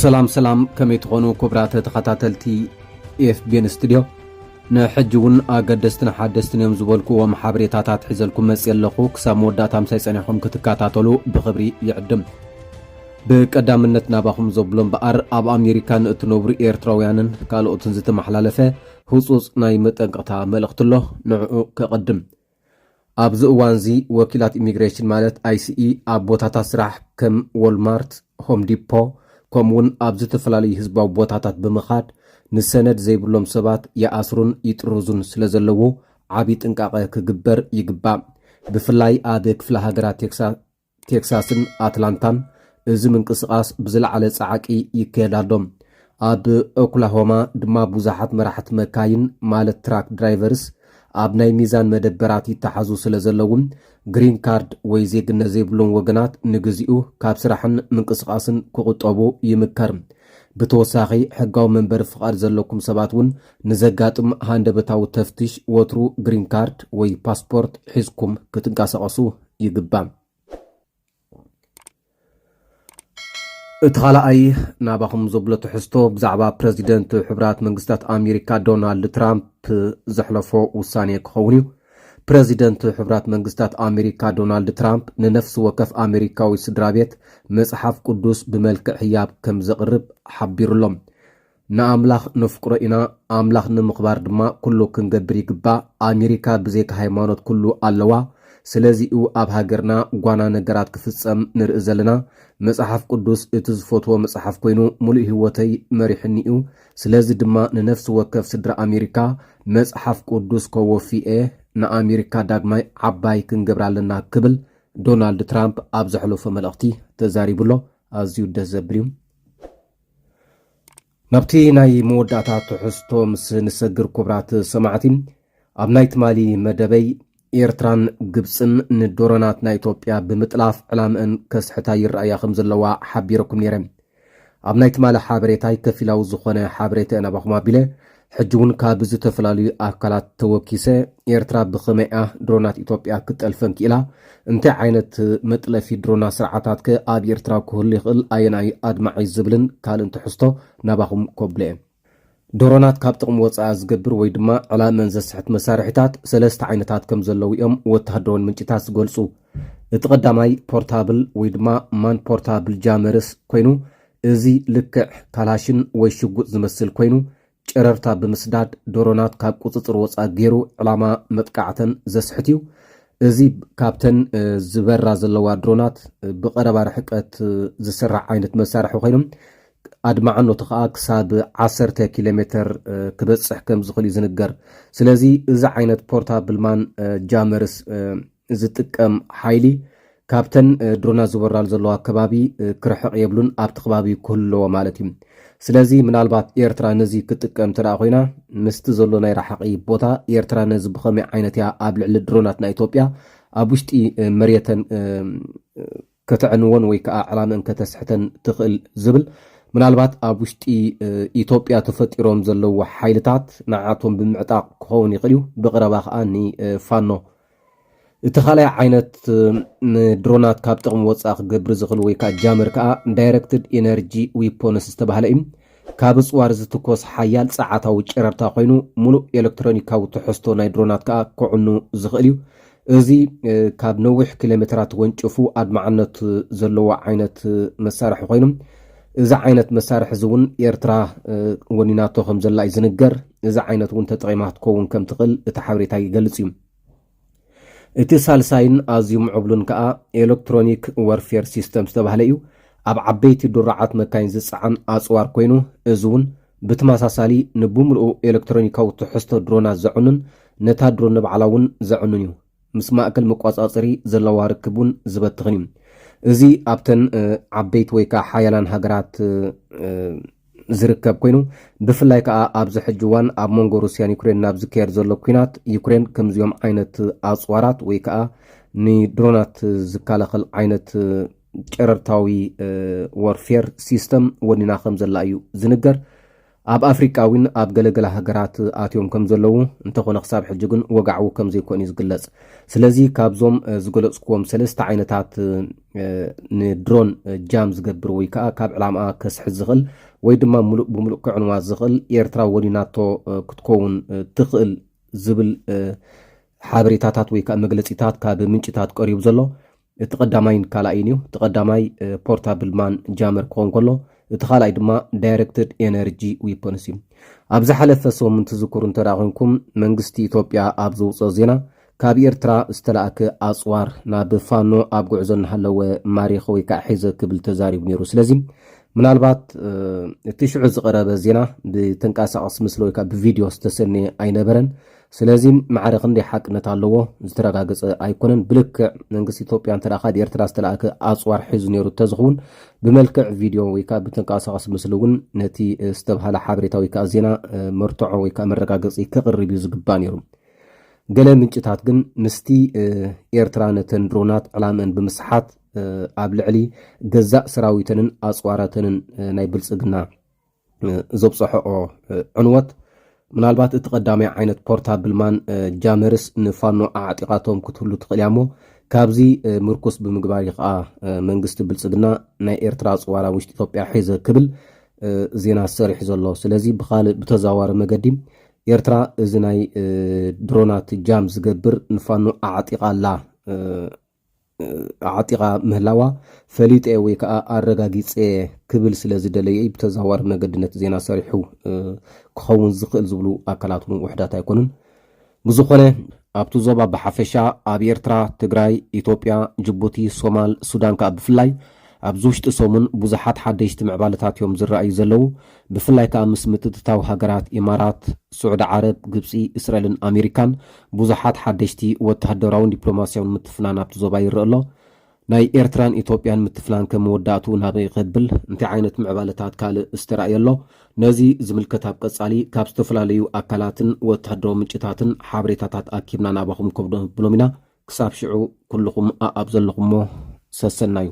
ሰላም ሰላም፣ ከመይ ትኾኑ ክቡራት ተኸታተልቲ ኤፍቢኤን ስቱድዮ? ንሕጂ እውን ኣገደስትን ሓደስትን እዮም ዝበልኩዎም ሓበሬታታት ሒዘልኩም መፅየ ኣለኹ። ክሳብ መወዳእታ ምሳይ ፀኒሕኩም ክትከታተሉ ብኽብሪ ይዕድም። ብቀዳምነት ናባኹም ዘብሎ እምበኣር፣ ኣብ ኣሜሪካ ንእትነብሩ ኤርትራውያንን ካልኦትን ዝተመሓላለፈ ህጹጽ ናይ መጠንቀቕታ መልእኽቲ ኣሎ። ንዕኡ ከቐድም። ኣብዚ እዋንዚ ወኪላት ኢሚግሬሽን ማለት ኣይሲኢ ኣብ ቦታታት ስራሕ ከም ዎልማርት፣ ሆም ዲፖ፣ ከምኡውን ኣብ ዝተፈላለዩ ህዝባዊ ቦታታት ብምኻድ ንሰነድ ዘይብሎም ሰባት ይኣስሩን ይጥርዙን ስለ ዘለዉ ዓቢ ጥንቃቐ ክግበር ይግባእ። ብፍላይ ኣብ ክፍለ ሃገራት ቴክሳ-፣ ቴክሳስን ኣትላንታን እዚ ምንቅስቓስ ብዝለዓለ ጻዕቂ ይካየድ ኣሎ። ኣብ ኦክላሆማ ድማ ብዙሓት መራሕቲ መካይን ማለት ትራክ ድራይቨርስ ኣብ ናይ ሚዛን መደበራት ይተሓዙ ስለ ዘለዉ ግሪን ካርድ ወይ ዜግነት ዘይብሎም ወገናት ንግዚኡ ካብ ስራሕን ምንቅስቓስን ክቑጠቡ ይምከር። ብተወሳኺ ሕጋዊ መንበሪ ፍቓድ ዘለኩም ሰባት እውን ንዘጋጥም ሃንደበታዊ ተፍትሽ ወትሩ ግሪን ካርድ ወይ ፓስፖርት ሒዝኩም ክትንቀሳቐሱ ይግባእ። እቲ ካልኣይ ናባኹም ዘብሎ ትሕዝቶ ብዛዕባ ፕረዚደንት ሕቡራት መንግስታት ኣሜሪካ ዶናልድ ትራምፕ ዘሕለፎ ውሳኔ ክኸውን እዩ። ፕረዚደንት ሕቡራት መንግስታት ኣሜሪካ ዶናልድ ትራምፕ ንነፍሲ ወከፍ ኣሜሪካዊ ስድራ ቤት መጽሓፍ ቅዱስ ብመልክዕ ህያብ ከም ዘቕርብ ሓቢሩሎም። ንኣምላኽ ነፍቅሮ ኢና፣ ኣምላኽ ንምኽባር ድማ ኩሉ ክንገብር ይግባእ። ኣሜሪካ ብዘይካ ሃይማኖት ኩሉ ኣለዋ። ስለዚ'ዩ ኣብ ሃገርና ጓና ነገራት ክፍጸም ንርኢ ዘለና። መጽሓፍ ቅዱስ እቲ ዝፈትዎ መጽሓፍ ኮይኑ፣ ምሉእ ህይወተይ መሪሕኒ'ዩ። ስለዚ ድማ ንነፍሲ ወከፍ ስድራ ኣሜሪካ መጽሓፍ ቅዱስ ከወፊ'የ፣ ንኣሜሪካ ዳግማይ ዓባይ ክንገብራ ኣለና ክብል ዶናልድ ትራምፕ ኣብ ዘሕለፎ መልእኽቲ ተዛሪቡ'ሎ። ኣዝዩ ደስ ዘብል እዩ። ናብቲ ናይ መወዳእታ ትሕዝቶ ምስ ንሰግር፣ ክቡራት ሰማዕቲ፣ ኣብ ናይ ትማሊ መደበይ ኤርትራን ግብጽን ንድሮናት ናይ ኢትዮጵያ ብምጥላፍ ዕላምአን ከስሕታ ይረኣያ ከም ዘለዋ ሓቢረኩም ነይረ። ኣብ ናይ ትማሊ ሓበሬታይ ከፊላዊ ዝኾነ ሓበሬታ ናባኹም ኣቢለ፣ ሕጂ እውን ካብ ዝተፈላለዩ ኣካላት ተወኪሰ፣ ኤርትራ ብኸመይኣ ድሮናት ኢትዮጵያ ክትጠልፈን ክኢላ፣ እንታይ ዓይነት መጥለፊ ድሮና ስርዓታትከ ኣብ ኤርትራ ክህሉ ይኽእል፣ ኣየናይ ኣድማዒ ዝብልን ካልእን ትሕዝቶ ናባኹም ኮብለ እየ። ድሮናት ካብ ጥቕሚ ወፃኢ ዝገብር ወይ ድማ ዕላመን ዘስሕት መሳርሒታት ሰለስተ ዓይነታት ከም ዘለዉ እዮም ወተሃደራዊ ምንጭታት ዝገልጹ። እቲ ቀዳማይ ፖርታብል ወይ ድማ ማን ፖርታብል ጃመርስ ኮይኑ፣ እዚ ልክዕ ካላሽን ወይ ሽጉጥ ዝመስል ኮይኑ፣ ጨረርታ ብምስዳድ ድሮናት ካብ ቁጽጽር ወጻኢ ገይሩ ዕላማ መጥቃዕተን ዘስሕት እዩ። እዚ ካብተን፣ እ፣ ዝበራ ዘለዋ ድሮናት፣ እ፣ ብቐረባ ርሕቀት፣ እ፣ ዝስራሕ ዓይነት መሳርሒ ኮይኖም፣ ኣድማዕነቱ ከኣ ክሳብ ዓሰርተ ኪሎ ሜተር፣ እ፣ ክበጽሕ ከም ዝኽእል እዩ ዝንገር። ስለዚ እዚ ዓይነት ፖርታብል ማን፣ እ፣ ጃመርስ፣ እ፣ ዝጥቀም ሓይሊ ካብተን፣ እ፣ ድሮናት ዝበራሉ ዘለዋ ከባቢ፣ እ፣ ክርሕቕ የብሉን፣ ኣብቲ ከባቢ ክህሉ ኣለዎ ማለት እዩ። ስለዚ ምናልባት ኤርትራ ነዚ ክትጥቀም እንተ ደኣ ኮይና፣ ምስቲ ዘሎ ናይ ረሓቒ ቦታ፣ ኤርትራ ነዚ ብኸመይ ዓይነት እያ ኣብ ልዕሊ ድሮናት ናይ ኢትዮጵያ ኣብ ውሽጢ፣ እ፣ መሬተን፣ እ፣ ከተዕንወን ወይ ከኣ ዕላመን ከተስሕተን ትኽእል ዝብል፣ ምናልባት ኣብ ውሽጢ፣ እ፣ ኢትዮጵያ ተፈጢሮም ዘለዉ ሓይልታት ንዓቶም ብምዕጣቕ ክኸውን ይኽእል እዩ። ብቐረባ ከኣ ኒ፣ እ፣ ፋኖ። እቲ ካልኣይ ዓይነት፣ እ፣ ንድሮናት ካብ ጥቕሚ ወጻኢ ክገብር ዝኽእል ወይ ከኣ ጃመር ከኣ ዳይረክትድ ኢነርጂ ዊፖንስ ዝተባህለ እዩ። ካብ እጽዋር ዝትኮስ ሓያል ጸዓታዊ ጨረርታ ኮይኑ፣ ምሉእ ኤሌክትሮኒካዊ ትሕዝቶ ናይ ድሮናት ከኣ ክዕኑ ዝኽእል እዩ። እዚ፣ እ፣ ካብ ነዊሕ ኪሎ ሜትራት ወንጭፉ ኣድማዕነት ዘለዎ ዓይነት መሳርሒ ኮይኑ፣ እዚ ዓይነት መሳርሒ እዚ እውን ኤርትራ፣ እ፣ ወኒናቶ ከም ዘላ እዩ ዝንገር። እዚ ዓይነት እውን ተጠቒማ ክትከውን ከም ትኽእል እቲ ሓበሬታ ይገልጽ እዩ። እቲ ሳልሳይን ኣዝዩ ምዕቡልን ከኣ ኤሌክትሮኒክ ወርፌር ሲስተም ዝተባህለ እዩ። ኣብ ዓበይቲ ድሩዓት መካይን ዝጸዓን ኣጽዋር ኮይኑ፣ እዚ እውን ብተመሳሳሊ ንብምልኡ ኤሌክትሮኒካዊ ትሕዝቶ ድሮናት ዘዕኑን ነታ ድሮን ንባዕላ እውን ዘዕኑን እዩ። ምስ ማእከል መቋጻጸሪ ዘለዋ ርክብ እውን ዝበትኽን እዩ። እዚ ኣብተን፣ እ፣ ዓበይቲ ወይ ከኣ ሓያላን ሃገራት፣ እ፣ እ፣ ዝርከብ ኮይኑ፣ ብፍላይ ከኣ ኣብዚ ሕጂ እዋን ኣብ መንጎ ሩስያን ዩክሬን ናብ ዝካየድ ዘሎ ኲናት፣ ዩክሬን ከምዚኦም ዓይነት ኣጽዋራት ወይ ከኣ ንድሮናት ዝከላኸል ዓይነት ጨረርታዊ፣ እ፣ ወርፌር ሲስተም ወኒና ከም ዘላ እዩ ዝንገር። ኣብ ኣፍሪቃ እውን ኣብ ገለገለ ሃገራት ኣትዮም ከም ዘለዉ እንተኾነ ክሳብ ሕጂ ግን ወግዓዊ ከም ዘይኮኑ እዩ ዝግለጽ። ስለዚ ካብዞም ዝገለጽኩዎም ሰለስተ ዓይነታት ንድሮን ጃም ዝገብር ወይ ከዓ ካብ ዕላምኣ ከስሕት ዝኽእል ወይ ድማ ሙሉእ ብሙሉእ ከዕንዋ ዝኽእል ኤርትራ ወኒናቶ ክትከውን ትኽእል ዝብል ሓበሬታታት ወይ ከዓ መግለፂታት ካብ ምንጭታት ቀሪቡ ዘሎ እቲ ቀዳማይን ካልኣይን እዩ። እቲ ቀዳማይ ፖርታብል ማን ጃመር ክኾን ከሎ እቲ ካልኣይ ድማ ዳይሬክትድ ኤነርጂ ዊፖንስ እዩ። ኣብ ዝሓለፈ ሰሙን ትዝክሩ እንተ ደኣ ኮንኩም መንግስቲ ኢትዮጵያ ኣብ ዘውፅኦ ዜና ካብ ኤርትራ ዝተላእከ ኣፅዋር ናብ ፋኖ ኣብ ጉዕዞ እናሃለወ ማሪኸ ወይ ከዓ ሒዘ ክብል ተዛሪቡ ነይሩ። ስለዚ ምናልባት እቲ ሽዑ ዝቐረበ ዜና ብተንቀሳቐሲ ምስሊ ወይ ከዓ ብቪድዮ ዝተሰነየ ኣይነበረን። ስለዚ ማዕረ ክንደይ ሓቅነት ኣለዎ ዝተረጋገፀ ኣይኮነን። ብልክዕ መንግስቲ ኢትዮጵያ እንተ ካብ ኤርትራ ዝተላእከ ኣፅዋር ሒዙ ነይሩ እንተዝኸውን ብመልክዕ ቪድዮ ወይ ከዓ ብተንቀሳቐሲ ምስሊ እውን ነቲ ዝተባሃለ ሓበሬታ ወይ ከዓ ዜና መርትዖ ወይ ከዓ መረጋገፂ ክቕርብ እዩ ዝግባእ ነይሩ። ገለ ምንጭታት ግን ምስቲ ኤርትራ ነተን ድሮናት ዕላምአን ብምስሓት ኣብ ልዕሊ ገዛእ ሰራዊተንን ኣፅዋራተንን ናይ ብልፅግና ዘብፅሐኦ ዕንወት ምናልባት እቲ ቀዳማይ ዓይነት ፖርታብል ማን ጃመርስ ንፋኖ ኣዕጢቓቶም ክትህሉ ትኽእል እያ እሞ ካብዚ ምርኩስ ብምግባር እዩ ከዓ መንግስቲ ብልፅግና ናይ ኤርትራ ኣፅዋር ኣብ ውሽጢ ኢትዮጵያ ሒዘ ክብል ዜና ሰሪሑ ዘሎ። ስለዚ ብኻልእ ብተዘዋዋሪ መገዲ ኤርትራ እዚ ናይ ድሮናት ጃም ዝገብር ንፋኖ ኣዕጢቓ ኣላ ኣዕጢቓ ምህላዋ ፈሊጠ ወይ ከዓ ኣረጋጊፀ ክብል ስለ ዝደለየ ብተዘዋዋሪ መገዲ ነቲ ዜና ሰሪሑ ክኸውን ዝኽእል ዝብሉ ኣካላት እውን ውሕዳት ኣይኮኑን። ብዝኾነ ኣብቲ ዞባ ብሓፈሻ ኣብ ኤርትራ፣ ትግራይ፣ ኢትዮጵያ፣ ጅቡቲ፣ ሶማል፣ ሱዳን ከዓ ብፍላይ ኣብዚ ውሽጢ ሰሙን ብዙሓት ሓደሽቲ ምዕባለታት እዮም ዝረኣዩ ዘለዉ። ብፍላይ ከዓ ምስ ምትእትታው ሃገራት ኢማራት፣ ስዑዲ ዓረብ፣ ግብፂ፣ እስራኤልን ኣሜሪካን ብዙሓት ሓደሽቲ ወተሃደራውን ዲፕሎማሲያውን ምትፍናን ኣብቲ ዞባ ይረአ ኣሎ። ናይ ኤርትራን ኢትዮጵያን ምትፍናን ከም መወዳእትኡ ናበይ ከብል እንታይ ዓይነት ምዕባለታት ካልእ ዝተራእየ ኣሎ? ነዚ ዝምልከት ኣብ ቀጻሊ ካብ ዝተፈላለዩ ኣካላትን ወተሃደራዊ ምንጭታትን ሓበሬታታት ኣኪብና ናባኹም ከብዶ ብሎም ኢና። ክሳብ ሽዑ ኩልኹም ኣኣብ ዘለኹሞ ሰሰናዩ።